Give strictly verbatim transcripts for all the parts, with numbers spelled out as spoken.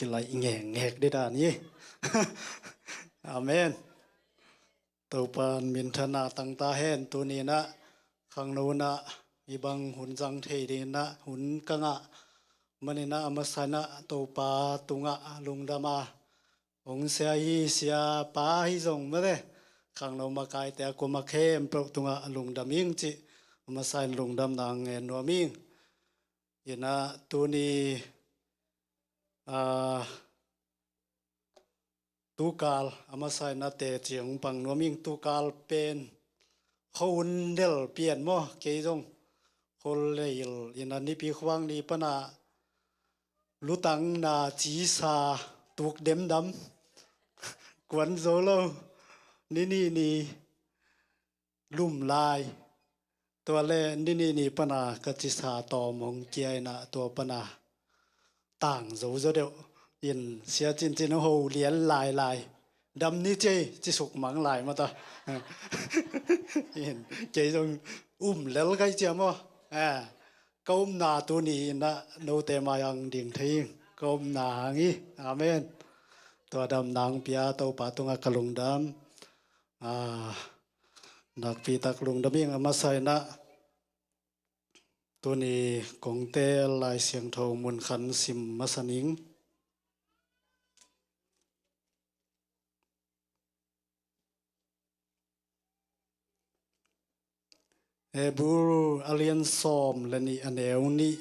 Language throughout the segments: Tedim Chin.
kilaih ngekngek dih dan hi. Amen. Topan minthanna tangta hen. Tuninah khangno inah i bang hun zang thei dinginah hun ka ngah maninah a masa inah Topa tungah lungdam a, hong sia hi, sia pa hi zong mate, khangno makaite a kua ma khempeuh tungah lungdam ing cih a masa in lungdamna ngen nuam ing. Inah tuni a tukal a masa inah teci hong pang nuam ing. Tukal pen khuahun del pian maw, kei zong khua leil inah Nipi khuang ni pana lutangna cisa tuk demdam kuan zo lo. Ni nih ni lum lai. Tua le ni nih ni pana ka cisa tawm hong kia inah tua pana tang zo zaw deuh in sia cincin ho lian lailai. Dam ni cei ci suk mang lai mata. In kei zong um lel kai cia maw. Ka umna tuni inah note mai ang ding thei ing. Ka umna hang hi. Amen. Tua damna hong pia Topa tungah ka lungdam. Nakpitak lungdam ing. A masa inah tuni kong tel Lai Siangtho mun khat sim masa ning. Hebru a lian sawm le nih a neu nih.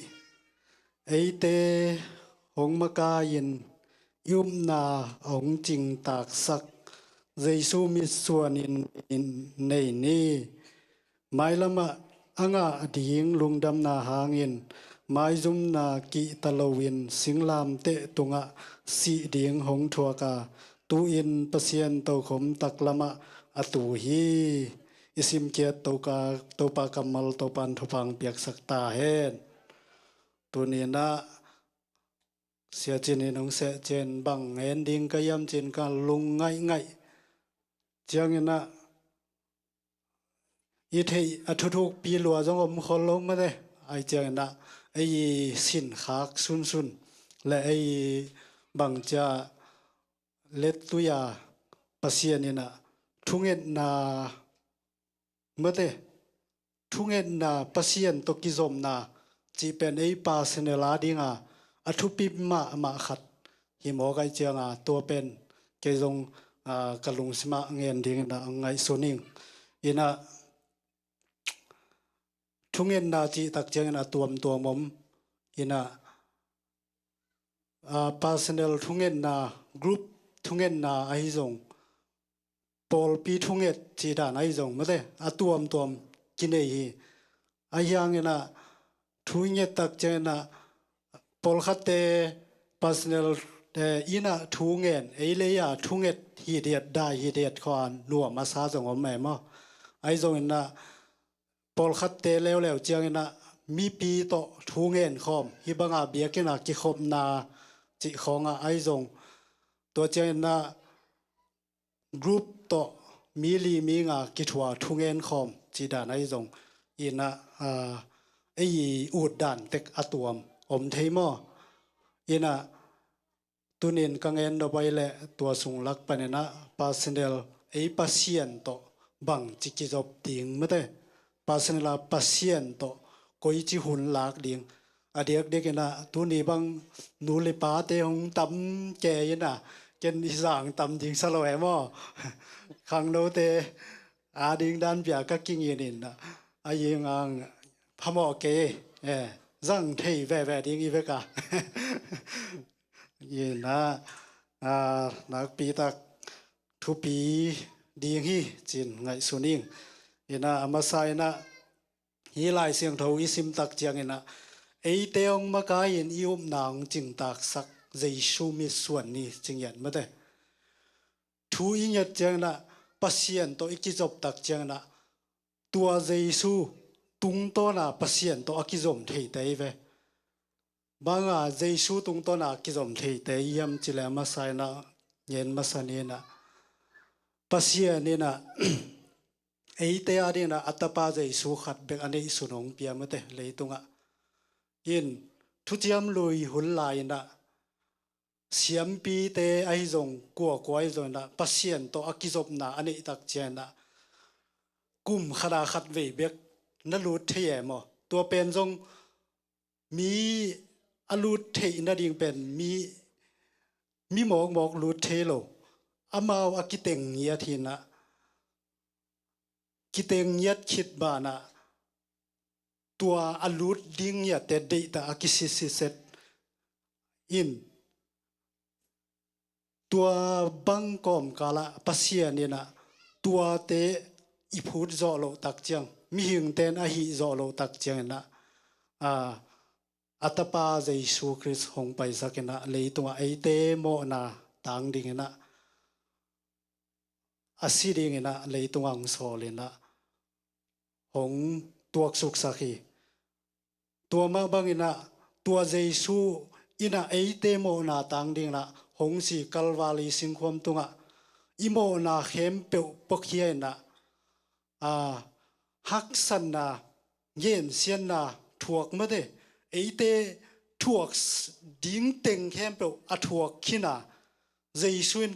Eite hong makai-in i upna a hong cingtaksak Jesu mitsuanin nei ni. Mailamah a ngah ding lungdamna hangin maizumna kihta loin singlamteh tungah sih ding hong thuak a, tu-in Pasian tokhom taklamah a tu hi. I simkiat Topa kammal Topan thupha hong piaksak ta hen. Tuninah siacin in hong sehcian bang ngen ding ka hiam cin ka lung ngaihngaih cianginah i theih a thuthukpi lua zong om khol lo mate. Ai cianginah ei sinkhak sunsun le ei bangcia lettui a Pasian inah thungetna mate, thungetna Pasian tawh kizopna cih pen ei personal a dinga a thupi mahmah khat hi mawk ai cianga tua pen kei zong ka lungsimah ngen dinginah a ngaihsun ing. Inah thungetna cihtak ciangin a tuamtuam om inah personal thungetna, group thungetna ahi zong, pawlpi thunget cih dan ahi zong mate a tuamtuam kinei hi. Ahi hanginah thu i ngettak cianginah pawlkhatte personal inah thu ngen ei lei a thunget hi diat dai hi diat khawh a nuam a sa zong om e maw. Ahi zonginah pawlkhatte leuleu cianginah mipi tawh thu ngen khawm hi banga biakina kikhopna cih khawngah ahi zong tua cianginah group tawh mi li mi nga kithua thu ngen khawm cih dan ahi zong inah ei i ut dan tek a tuam om thei maw. Inah tunin ka ngen dawpai leh tua sung lak paninah personal ei Pasian tawh bangci kizop ding mate, personal a Pasian tawh koici hun lak ding. A diakdiakinah tuni bang nu le pate hong tam kei inah ken i zang tam ding sa lo e maw. Khangnote a ding dan bia ka kingin inah a ingang phamawh kei e, zang thei veve ding i veka. Inah nakpitak thupi ding hi cin ngaihsun ing. Inah a masa inah hi Lai Siangtho i simtak cianginah eite hong makai-in i upna hong cingtaksak Jesu mitsuan ni ci ngiat mate. Thu i ngiat cianginah Pasian tawh i kizoptak cianginah tua Jesu tungtawna Pasian tawh a kizom theite hi ve. Banga Jesu tungtawna a kizom theite hiam cileh a masa inah ngen masa ninah Pasian inah eite a dinginah a tapa Jesu khat bek a neihsun hong pia mate leitungah. In thuciam lui hun lai inah siampite ahi zong kuakua ahi zong inah Pasian tawh a kizopna a neih tak ciang inah kum khat a khat vei bek na lut thei e maw? Tua pen zong mi a lut theih nading pen mi, mi mawkmawk lut thei lo. Amau a kiteng ngiat hi inah, kiteng ngiat khit banah tua a lut ding ngiatte deihtak a kisisiset in, tua bang kawmkalah Pasian inah tuate i phut zawh loh tak ciang, mihingte in a hih zawh loh tak ciang inah, a, a Tapa Jesu Khrist hong paisak inah leitungah eite mawhna tang ding inah, a si ding inah leitungah hong sawl inah hong tuaksuksak hi. Tua mah bang inah tua Jesu inah eite mawhna tang ding inah hong si Kalvari singkhuam tungah i mawhna khempeuh puakhia inah, a, haksatna, ngensiatna thuak mate, eite thuak s-, ding teng khempeuh a thuak khin a, Jesu in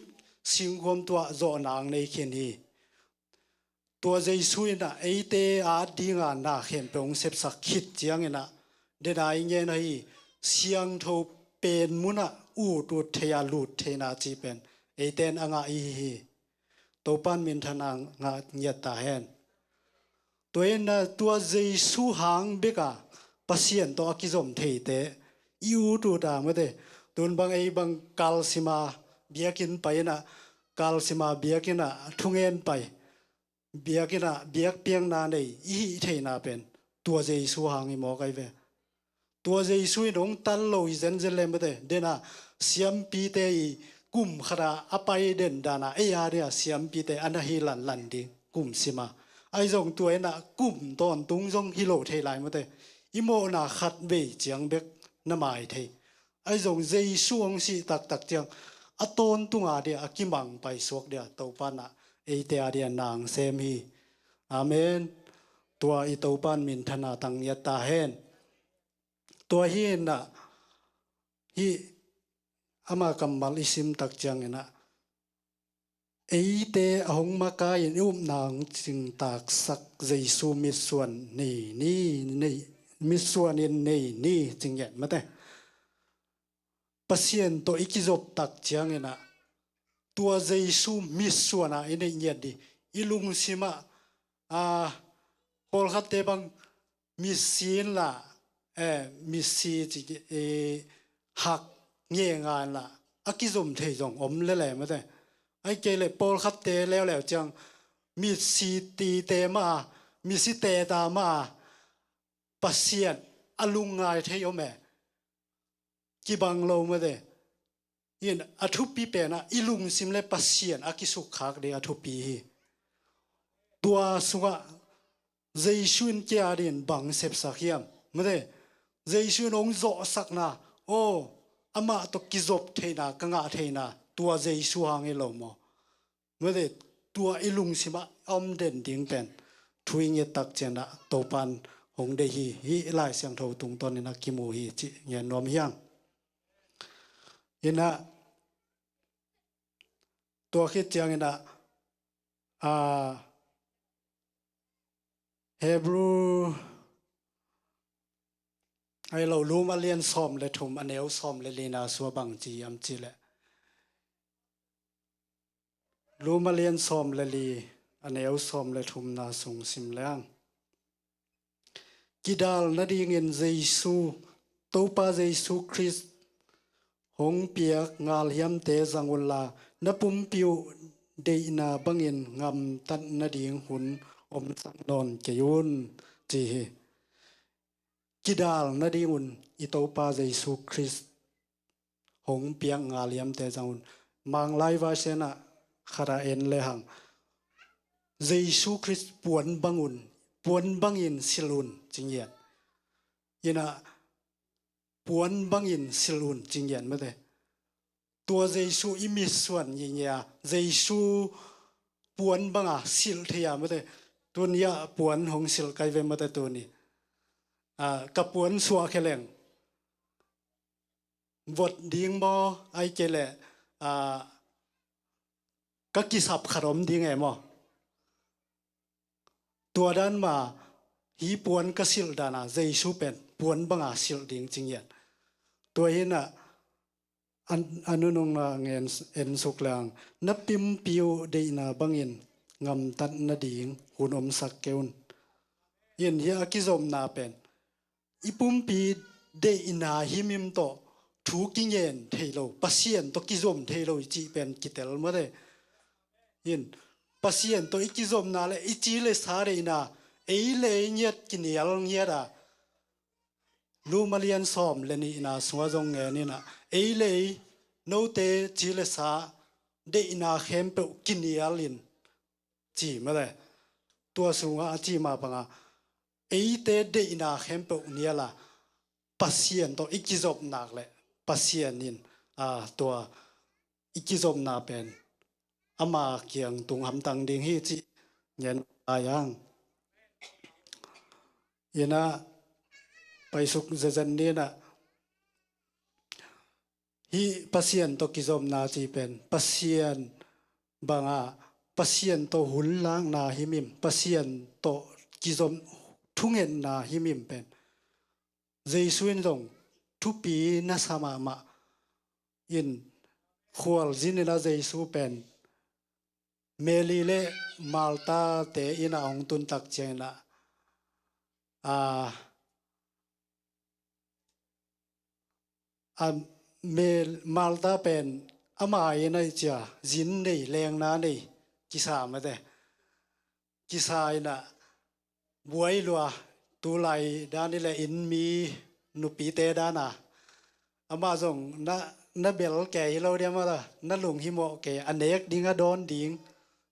singkhuam tuah zawhna hong nei khin hi. Tua Jesu inah eite adinga na khempeuh hong sepsak khit ciang inah, dena i ngen ahi siangtho pen munah ut ut thei a lut theihna cih pen eite in a ngah i hi hi. Topan minthanna ngah ngiat ta hen. Tua inah tua Jesu hang beka Pasian tawh a kizom theite i ut ut a mate. Tun bang ei bang kalsima biakinn pai inah, kalsima biakinn ah thungen pai, biakinn ah biakpiakna nei i hih theihna pen tua Jesu hang hi mawk ahi ve. Tua Jesu in hong tal lo hi zenzen le mate, dena siampite i kum khat a a pai den dana ei a dia siampite a na hi lanlan ding kum sima. Ahi zong tua inah kum tawntung zong hi lo thei lai mate. I mawhna khat vei ciang bek na mai thei. Ahi zong Jesu hong sih taktak ciang a tawntung a dia a kimang paisuak dia Topan ah eite a dia nang sem hi. Amen. Tua i Topan minthanna tang ngiat ta hen. Tua hi inah, hih ama kammal i sim tak ciang inah, eite a hong makai in i upna hong cingtaksak Jesu mitsuan nei ni, nei, mitsuan in nei ni ci ngiat mate. Pasian tawh i kizop tak ciang inah tua Jesu mitsuan a i neih ngiat dih. I lungsim ah, a, pawlkhatte bang mitsi inla, eh, mitsi ci, eh, hak ngenga inla a kizom thei zong om lele mate. Ahih kei leh pawlkhatte leuleu ciang mitsi tite mah a, mitsi teta mah a Pasian a lungngai thei om e. Kibang lo mate. In a thupi pen ah i lungsim le Pasian a kisukkhak ding a thupi hi. Tua sungah Jesu in kei a dingin bang sepsak hiam? Mate, Jesu in hong zawhsakna, aw, amah tawh kizop theihna ka ngah theihna tua Jesu hang hi lo maw? Mate, tua i lungsim ah a om den ding pen thu i nget tak ciang ah Topan hong deih hi. Hih Lai Siangtho tungtawn in ah kimu hi cih ngen nuam hi hang. In ah tua khit ciang in ah, ah, Hebrew, ai lo, Rom a lian sawm le thum, a neu sawm le lina sua bang ci hiam cih leh, Rom a lian sawm le li, a neu sawm le thumna sung sim leng, kidal nadingin Jesu, Topa Jesu Khrist hong piak ngalhiamte zang unla, na pumpi uh deihna bangin gamtat nading hun omsak nawn kei un, ci hi. Kidal nadingun i Topa Jesu Khrist hong piak ngalhiamte zang un. Manglai vaisen ah khat ah en lehang, Jesu Khrist puan bang un, puan bangin silh un, ci ngiat. In ah puan bangin silh un, ci ngiat mate. Tua Jesu i mitsuan ngiat ngiat a, Jesu puan banga silh thei a mate. Tuni ah puan hong silh kai ve mate tuni. Ah, ka puan suah khe leng, vot ding maw, ai kei leh, ah, ka kisap khat om ding e maw? Tua dan mah hi puan ka silh dan a Jesu pen puan banga silh ding ci ngiat. Tua hi inah a nunung a ngen en suk leng na pumpi uh deihna bangin gamtat nading hun omsak kei un. In hi a kizopna pen i pumpi deihna himhim tawh thu kingen thei lo, Pasian tawh kizom thei lo i cih pen kitel mate. In Pasian tawh i kizopna le i ci le sa deihna, ei le ei ngiat kinial ngiat a, Lum a lian sawm le nihna sungah zong ngen inah, ei le ei note ci le sa deihna khempeuh kinial in ci mate. Tua sungah a ci mah bangah eite deihna khempeuh nial a, Pasian tawh i kizop nak le Pasian in, a, tua i kizopna pen ama kiang tung hamtang ding hi cih ngen lai ang. Inah paisuk zezen ni inah, hih Pasian tawh kizopna cih pen Pasian bangah, Pasian tawh hun lakna himhim, Pasian tawh kizop thungetna himhim pen Jesu in zong thupi na sa mahmah. In khualzin inah Jesu pen Mary le Martha te inah hong tuntak ciang inah, a, a, Mel-, Martha pen ama inah cia zin nei, lengna nei kisa mate. Kisa inah buai lua, tulai dan i le inn mi nupite dan a, amah zong na, na bel kei hi lo dia mate, na lunghimawh kei, a nek ding a dawn ding,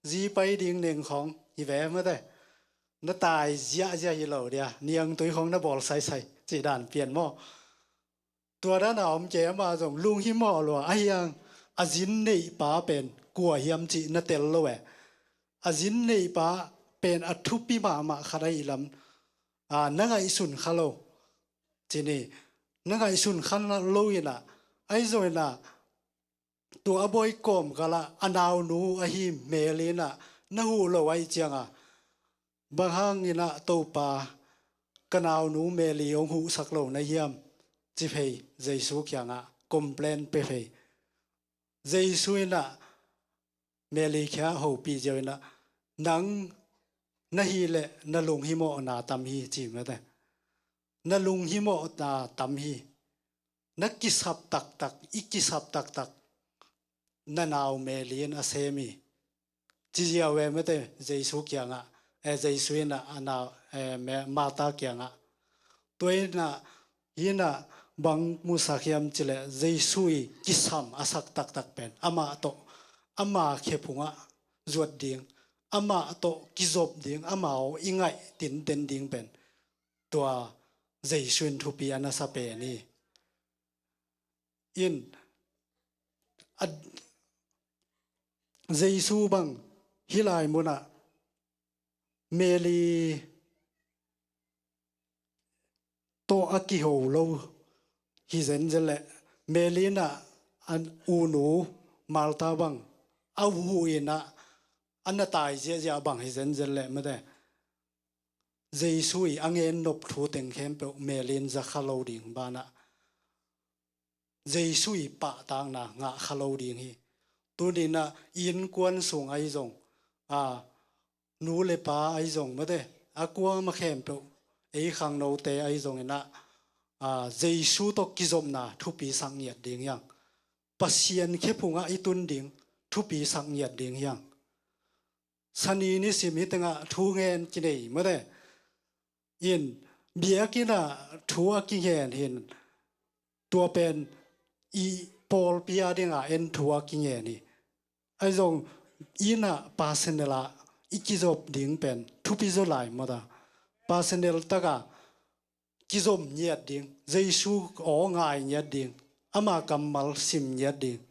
zi pai ding neng khawng hi ve mate. Na tai ziahziah hi lo dia, niangtui khawng na bawl saisai cih dan pian maw? Tua dan a om kei, amah zong lunghimawh lua, ahi hang a zin neihpa pen kua hiam cih na tel lo e. A zin neihpa pen a thupi mahmah khat ahi lam, a, na ngaihsun kha lo. Ci ni, na ngaihsun kha lo inah, ahi zong inah tua a bawi kawmkal ah a naunu ahi Mary inah na huh lo ahih ciangah, bang hang inah Topa ka naunu Mary hong huhsak lo na hiam? Ci phei, Jesu kiangah complain pia phei. Jesu inah Mary kiangah hopih ziau inah, nang na hih leh na lunghimawhna tam hi ci mate. Na lunghimawhna tam hi. Na kisap taktak, i kisap taktak na nau Mary in a sem hi. Ci ziau e mate, Jesu kiangah, eh, Jesu inah a nau, eh, Me-, Martha kiangah. Tua inah, inah bang musak hiam cih leh Jesu i kisam a sak taktak pen amah tawh, ama khephungah zuat ding, amah tawh kizop ding, amau i ngaih tinten ding pen tua Jesu in thupi a na sa pen hi. In a, Jesu bang hih lai munah Mary tawh a kiho lo hi zenzen leh, Mary inah a unu Martha bang a huh inah a na tai ziahziah bang hi zenzen leh mate. Jesu i a gen nop thu teng khempeuh Mary in za kha lo ding banah, Jesu i pahtakna ngah kha lo ding hi. Tuni inah innkuan sung ahi zong, a, nu le pa ahi zong mate, a kuama khempeuh, ei khangnote ahi zong inah, a, Jesu tawh kizopna thupi sak ngiat ding hi hang. Pasian khephungah i tun ding thupi sak ngiat ding hi hang. Sani nisim hih tengah thu ngen kinei mate. In biakinn ah thu a kingen hi in, tua pen i pawlpi a dingah en thu a kingen hi. Ahi zong inn ah personal ah i kizop ding pen thupi zaw lai mawk a. Personal takah kizom ngiat ding, Jesu aw ngai ngiat ding, ama kammal sim ngiat ding.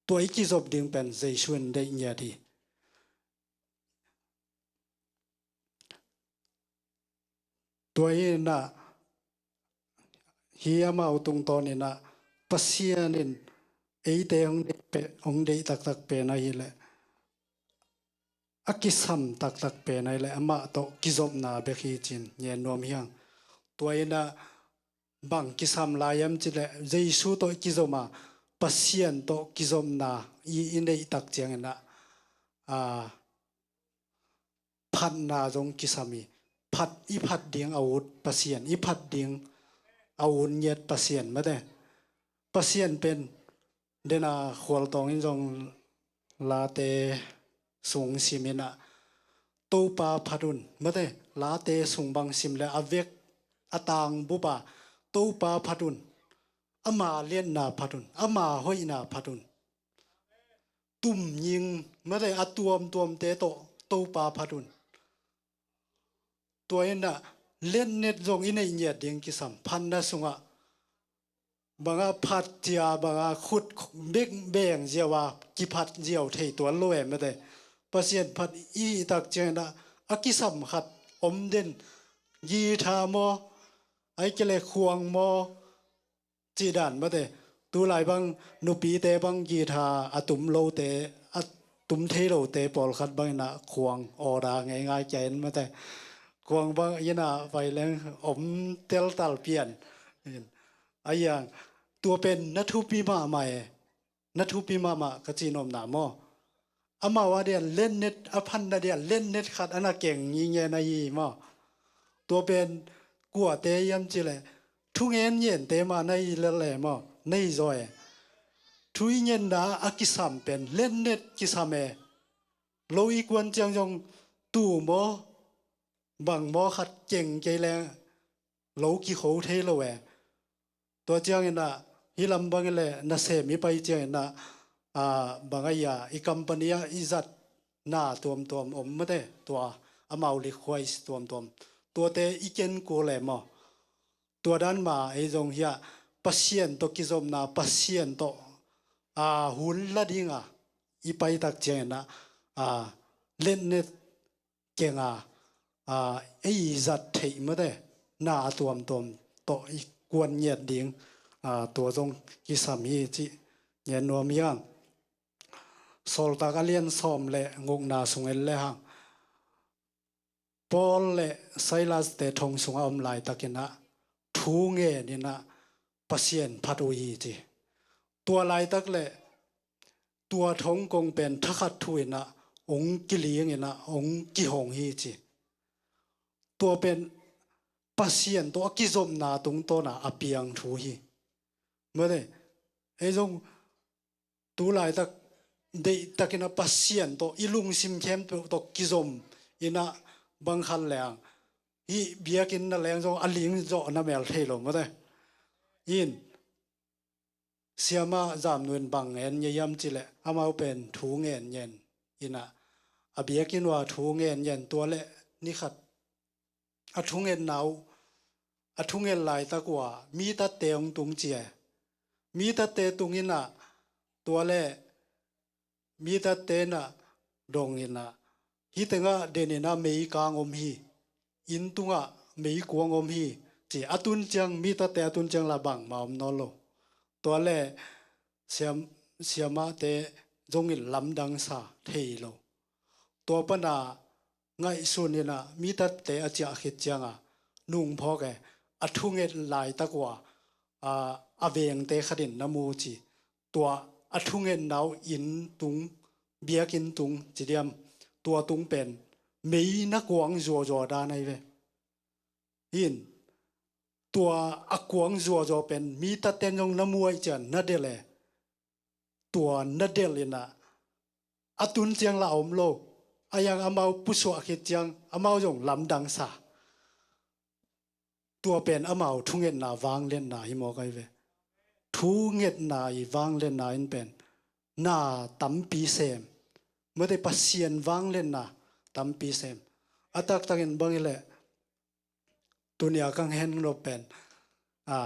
Tua i kizop ding pen Jesu in deih ngiat hi. Tua hi inah, hi amau tungtawn inah, Pasian in eite hong deih pe-, hong deih taktak pen ahileh, a kisam taktak pen ahileh amah tawh kizopna bek hi ci-in ngen nuam hi hang. Tua inah bang kisam lai hiam cileh Jesu tawh i kizom a, Pasian tawh kizopna i, i neih tak cianginah, a, phatna zong kisam hi. Phat, i phat ding a ut Pasian, i phat ding a ut ngiat Pasian mate. Pasian pen dena khualtawng in zong Late sung sim inah Topa phat un mate, Late sung bang sim le a vek a tang bup a Topa phat un, ama liatna phat un, ama hoihna phat un. Tumnying mate a tuamtuamte tawh Topa phat un. Tua inah letnet zong i neih ngiat ding kisam. Phatna sungah banga phat cia, banga khut bek beng ziau a kiphat ziau thei tuan lo e mate. Pasian phat i hih tak cianginah a kisam khat om den, guitar maw, ahih kei leh khuang maw, cih dan mate. Tulai bang nupite bang guitar a tum lote, a tum thei lote pawlkhat banginah khuang order ngeingai kia in mate. Khuang bang inah vai leng om teltal pian. A hiang, tua pen na thupi mahmah e. Na thupi mahmah ka cih nopna maw? Amau a dian letnet, a phatna dian letnet khat a na keng ngingei na hi maw? Tua pen kuate hiam cileh thungen ngente mah na hi lel e maw? Na hi zaw e. Thu i ngenna a kisam pen letnet kisam e. Lo i kuan ciang zong tu maw, bang maw khat keng kei leng lo kikho thei lo e. Tua cianginah hih lam bangin le nasem i pai cianginah, a, bang a ia i company ah i zatna tuamtuam om mate, tua amau likhuais tuamtuam. Tuate i ken kul e maw? Tua dan ma ei zong hiah Pasian tawh kizopna, Pasian tawh, a, hun la dinga i paitak cianginah, a, letnet kenga, a, ei zat theih mate, na a tuamtuam tawh i kuan ngiat ding, a, tua zong kisam hi cih ngen nuam hi hang. Sawltak a lian sawm le gukna sung en le hang. Paul le Silas te thong sungah om laitakinah thu ngen inah Pasian phat uh hi ci. Tua laitak le tua thong kong pen thakhat thu inah ong kiling inah ong kihong hi ci. Tua pen Pasian tawh a kizopna tungtawna a piang thu hi. Mate, ei zong tu laitak deihtakinah Pasian tawh i lungsim khempeuh tawh kizom inah bang khat leng hih biakinn na leng zong a ling zawh na mel thei lo mate. In siamah zamnu in bang ngen ngei hiam cileh amau pen thu ngen ngen inah a biakinn uh a thu ngen ngen tua le nikhat a thungetna uh, a thunget laitak uh a mi tatte hong tung ci e. Mi tatte tung inah tua le mi tatte inah dong inah hih tengah den inah meikang om hi. Inn tungah meikuang om hi ci. A tun ciang mi tatte a tun ciang la bangmah om nawn lo. Tua le siam, siamahte zongin lamdang sa thei lo. Tua pana ngaihsun inah mi tatte a ciah khit cianga nungphawk e, a thunget laitak uh a, a, a vengte khatin na mu ci. Tua a thungetna uh inn tung, biakinn tung ci diam, tua tung pen mei na kuang zuazua dan ahi ve. In tua a kuang zuazua pen mi tatten zong na mu ahih cian na del e. Tua na del inah a tun ciang la om lo. A hiang amau pusuah khit ciang amau zong lamdang sa. Tua pen amau thungetna vangliatna hi mawk ahi ve. Thungetna i vangliatna in pen na tampi sem. Mate, Pasian vangliatna tampi sem. A taktakin bang hileh tunia kang hen lo pen, a,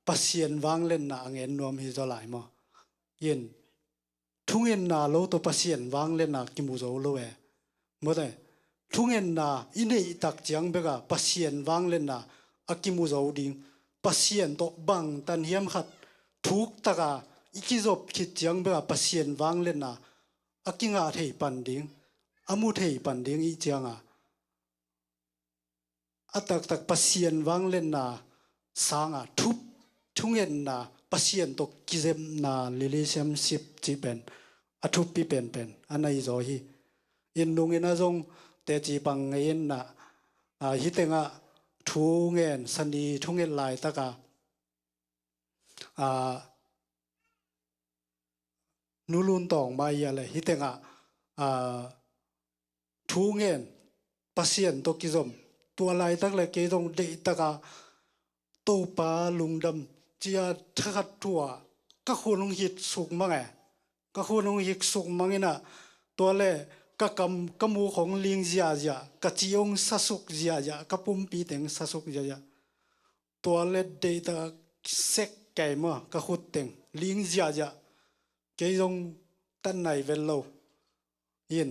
Pasian vangliatna a ngen nuam hi zaw lai maw? In thungetna lo tawh Pasian vangliatna kimu zo lo e. Mate, thungetna i neih tak ciang beka Pasian vangliatna a kimu zo ding. Pasian tawh bangtan hiam khat thuk taka i kizop khit ciang beka Pasian vangliatna a kingah thei pan ding, a mu thei pan ding i cianga a taktak Pasian vangliatna sanga thup thungetna, Pasian tawh kizepna, relationship cih pen a thupi penpen a nai zaw hi. Inn nungin a zong teci pang ngei inna, a, hih tengah thungen sani thunget laitaka, a, Nu Lun Tawng mah i a le hih tengah, a, thungen Pasian tawh kizom, tua laitak le kei zong deihtaka Topa lungdam cia thakhat tua ka khun hong hit suk mang e. Ka khun hong hit suk mang inna tua le ka kam ka muk hong ling ziazia, ka ci hong sasuk ziazia, ka pumpi teng sasuk ziazia. Tua le deihta sek kei maw, ka khut teng ling ziahziah. Kei zong tan nai vet lo in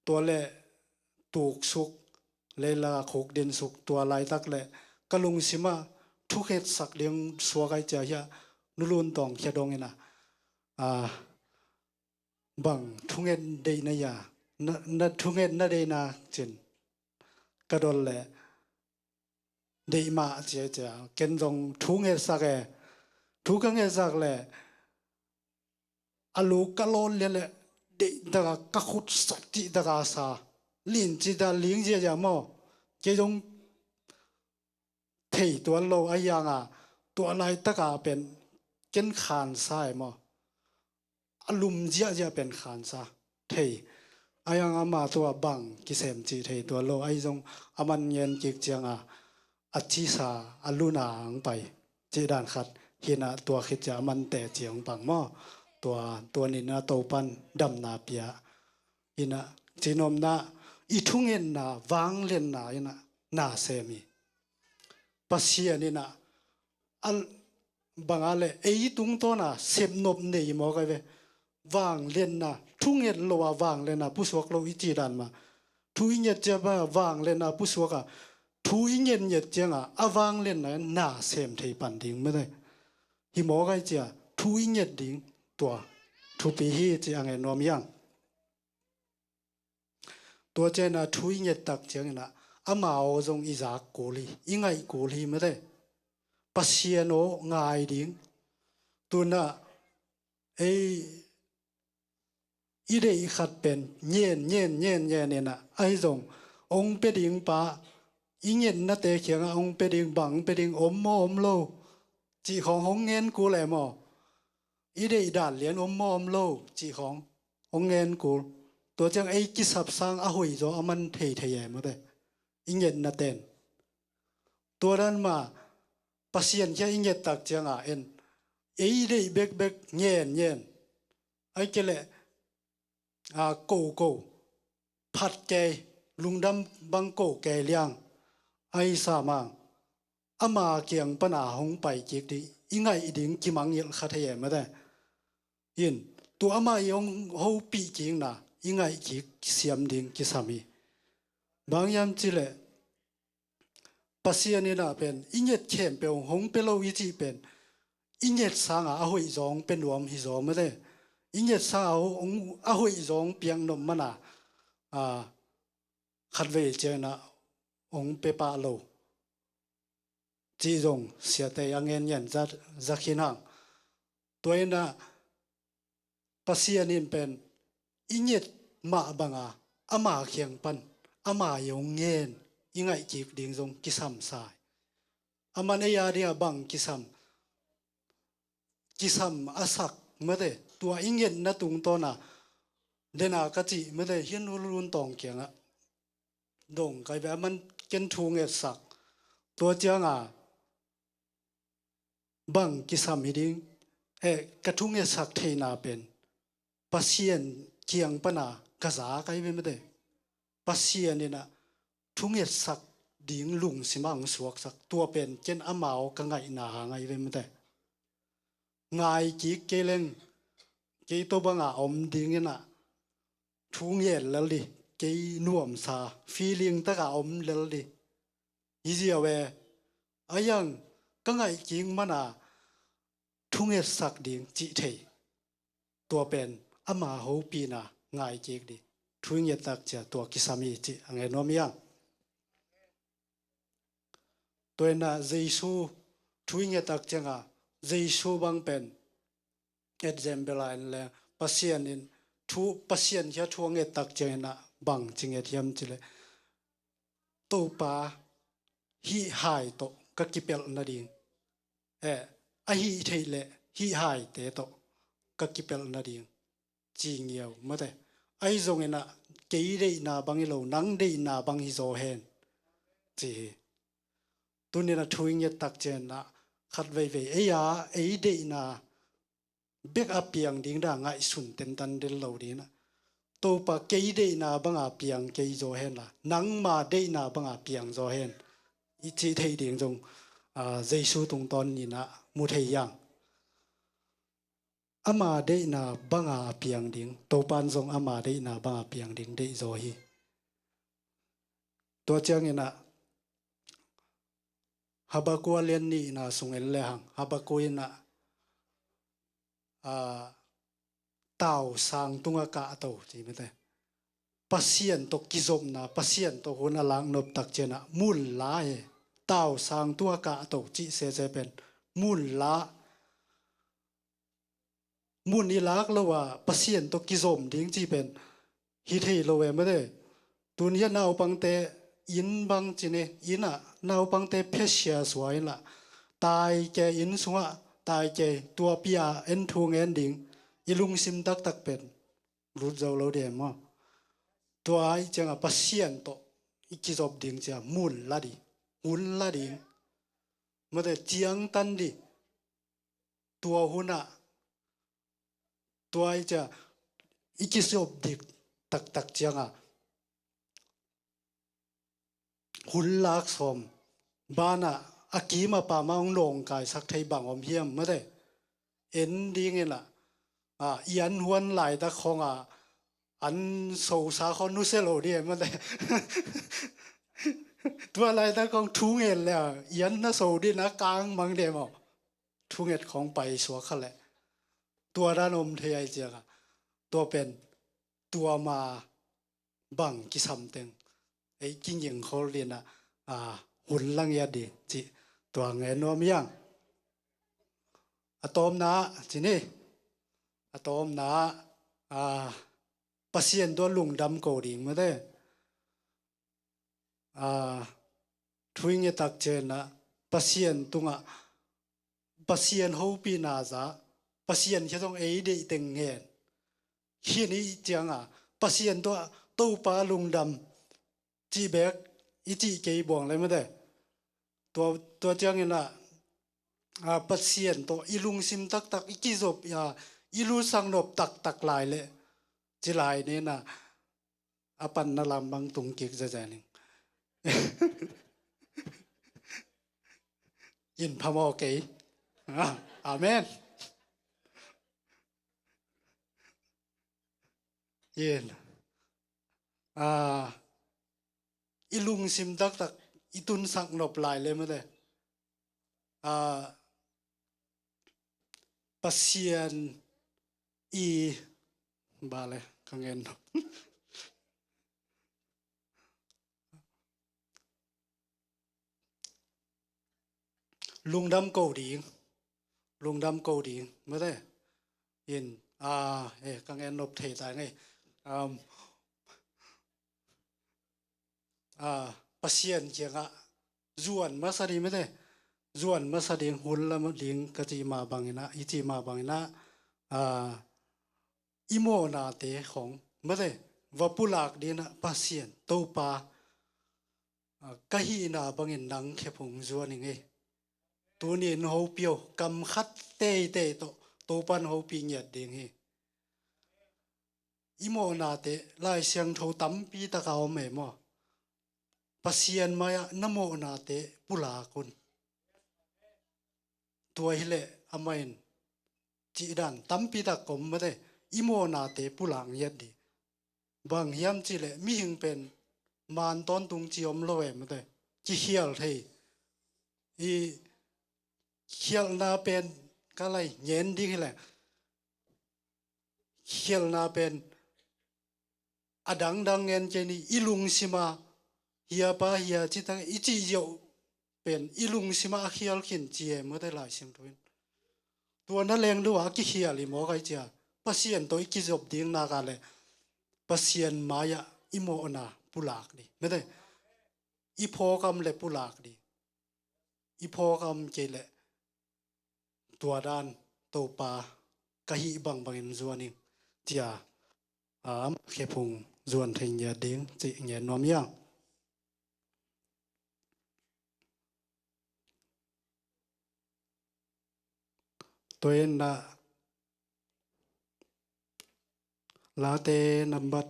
tua le tuksuk, leilaka khuk dinsuk, tua laitak le ka lungsimah thukhetsak ding suak ai cia hiah Nu Lun Tawng khia dong inna, a, bang thunget deihna ia, na, na thunget na deihna cin ka dol le deih mah cia cia, ken zong thu ngetsak e. Thu ka ngetsak le a lu ka lawn lian le deihtaka ka khut sak cihtaka sa, lin cita ling ziazia maw, kei zong thei tuan lo a hianga tua laitaka pen ken khansa e maw, a lum ziahziah pen khansa thei. A hiang ama tua bang kisem cih thei tuan lo, ahi zong a man ngen kik cianga a cisa a luna ang pai cih dan khat hinah tua khit cia a man teci ang pang maw. Tua, tua nina Topan damna pia inah, cinopna i thungetna vangliatna inah na sem hi. Pasian inah a banga le ei tungtawna sepnop nei mawk ai ve. Vangliatna, thunget loa vangliatna pusuak lo i ci dan mah. Thu i nget cia banga vangliatna pusuaka thu i ngetnget cianga a vangliatna na sem thei pan ding mete. Hi mawk ai cia thu i nget ding tua thupi hi ci a ngen nuam hiang. Tua ciangina thu i ngettak ciangina ama aw zong i zak kul hi, i ngaih kul hi mete. Pasian aw ngai ding. Tuna ei i deih khat pen ngen ngen ngen ngen inah ahi zong ong pe ding pa i ngetnate khianga ong pe ding, bang ong pe ding, om maw om lo cih khawng hong ngen kul e maw. I deih dan lian om maw om lo cih khawng hong ngen kul. Tua ciang ei kisap sang a hoih zaw a man thei thei e mawte i ngetna ten. Tua dan ma Pasian khia i ngettak cianga en ei deih bekbek ngen ngen ai ke leh a, ko ko phat kei, lungdam bang ko kei liang ai sa mang. Ama kiang pana hong pai kik dih i ngaih ding kimangngilh kha thei e mate. In tua ama i hong hopih kikna i ngaih kik siam ding kisam hi. Bang hiam cileh Pasian inah pen i nget khempeuh hong pe lo i cih pen i nget sanga a hoih zawng pe nuam hi zaw mate. I nget sanga a hoih zawng piak nop mana, a, khatvei cianginah hong pe pah lo cih zong siate a ngen ngen za, za khin hang. Tua inah Pasian in pen i nget mah banga ama kiang pan ama i hong ngen i ngaih kik ding zong kisam sa hi. A man ei a dinga bang kisam, kisam a sak mate tua i ngetna tungtawna dena ka cih mate hian ulun tawng kiangah dong kai ve a man ken thu ngetsak tua cianga bang kisam hi ding, eh, ka thungetsak theihna pen Pasian kiang pana ka za kai ve mate. Pasian inah thungetsak ding lungsimah hong suaksak tua pen ken amau ka ngaihna hang ai ve mate. Ngai kik kei leng kei tobanga om dinginah thu ngen lel dih, kei nuamsa feeling taka om lel dih. Hi ziau e, a hiang ka ngaih kik mana thu thungetsak ding cih thei. Tua pen ama hopihna ngai kik ding. Thu i ngettak ciang tua kisam hi cih a ngen nuam hi hang. Tua hi-in ah Jesu thu i ngettak ciangah Jesu bang pen example a en leng Pasian in thu, Pasian hi a thu a ngettak ciangin ah bang ci nget hiam cih leh Topa hih hai tawh ka kipelh nading, eh, a hih theih leh hih haite tawh ka kipelh nading ci ngiau mate. Ahi zongin ah kei deihna bang hi lo, nang deihna bang hi zaw hen ci hi. Tuni-in ah thu i ngettak ciangin ah khat veivei ei a, ei deihna bek a piang ding dan ngaihsun tentan del lo ding in ah, Topa kei deihna banga piang kei zaw hen la, nangma deihna banga piang zaw hen i cih theih ding zong, ah, Jesu tungtawn ni-in ah mu thei hi hang. Ama deihna banga a piang ding, Topa in zong ama deihna banga piang ding deih zaw hi. Tua ciangin ah Habakkuk a lian nihna sung en lehang, Habakkuk in ah, ah, tausang tungah kahto ci mate. Pasian tawh kizopna, Pasian tawh hun a laknop tak ciangin ah mun la hi. Tausang tungah kahto cih sese pen mun la. Mun i lak lo a Pasian tawh kizom ding cih pen hi thei lo e mate. Tun hi a naupangte inn bang ci ni, inn ah naupangte phesia suai in la, taike inn sungah taike tuapi a en thu ngen ding i lungsim taktak pen lut zo lo ding maw? Tua ahih ciangah Pasian tawh i kizop ding ciang mun la ding, hun la ding mate, ciangtan ding. Tua hun ah, tua ahih ciang i kizop dik taktak ciangah hun lak sawm banah a kim a pam a hong nawngkaisak thei bang om hiam mate. En ding in ah, ah, i an huan laitak khawng ah an sosa khawng nusia lo ding e mate. Tua laitak khawng thu nget leh i an na so ding a kang mang ding maw? Thu nget khawng paisuak kha leh tua dan om thei ahih ciangah tua pen tua ma bang kisam teng ei kinging khol ding in ah, ah, hun la ngiat ding cih tua ngen nuam hi hang. A tawpna ci ni, a tawpna, ah, Pasian tawh lungdam ko ding mate. Ah, thu i ngettak ciangin ah Pasian tungah Pasian hopihna za, Pasian hi a zong ei deih teng ngen. Hi ni ciangah Pasian tawh Topa lungdam cih bek i cih kei buang le mate. Tua, tua ciangin ah, ah, Pasian tawh i lungsim taktak i kizop, ah, i lutsak nop taktak lai leh ci lai ni in ah a panna lam bang tung kik zezen ing. In phamawh kei. Ah, amen. In, ah, i lungsim taktak i tunsak nop lai le mate. Ah, Pasian i bale ka ngen nop. Lungdam ko ding, lungdam ko ding mate. In, ah, eh, ka ngen nop thei ta ngei. Um, ah, Pasian kiangah zuan masa ding mate. Zuan masa ding, hun la ding ka cih mah bangin ah, i cih mah bangin ah, ah, i mawhnate khawng mate va pulak ding in ah Pasian Topa, ah, ka hihna bangin nang khephung zuan ing ei. Tuni in hopih o, kam khat teitei tawh Topa in hopih ngiat ding hi. I mawhnate Lai Siangtho tampi taka om e maw? Pasian mai-ah na mawhnate pulak un. Tua hileh amah in cih dan tampi tak om mate, i mawhnate pulak ngiat ding. Bang hiam cihleh mihing pen man tawntung ci om lo e mate, kikhial thei. I khialhna pen Ka lai ngen ding hileh khialhna pen a dangdang ngen kei ni, i lungsima hia pa hia cita i cih ziau pen i lungsima a khial khin ci e mawte Lai Siangtho in. Tua na leng duh a kikhial i mawk ai cia Pasian tawh i kizop ding nak a le Pasian mai-ah i mawhna pulak ding mete i phawkam le pulak ding. I phawkam kei le tua dan Topa ka hih bangbangin zuan ing cia a khephung zuan thei ngiat ding cih ngen nuam iang. Tua in ah Late nambat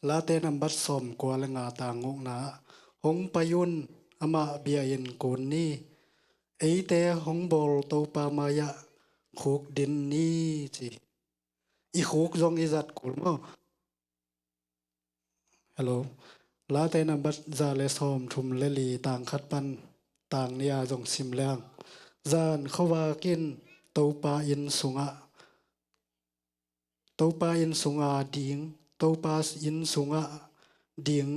Late nambat sawmkua le nga tang gukna ah hong pai un, amah bia in kun ni, eite hong bawl Topa mai-ah khuk din ni ci. I khuk zong i zat kul maw? Hello. Late nambat za le sawmthum le li tang khat pan tang nih a zong sim leng. Zan khuavak in Topa inn sungah, Topa inn sunga ding, Topa inn sungah ding,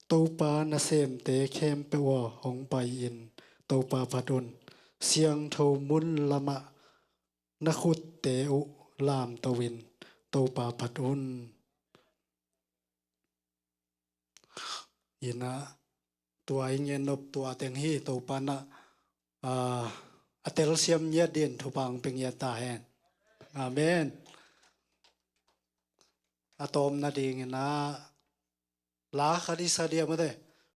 Topa nasemte khempeuh aw hong pai in, Topa phat un. Siangtho mun lamah na khutte uh lamto in, Topa phat un. Ina tua i ngen nop tua teng hi Topa na, ah, a telsiam ngiat din thupha hong pia ngiat ta hen. Amen. A tawm nading ina la khat i sa dia mate.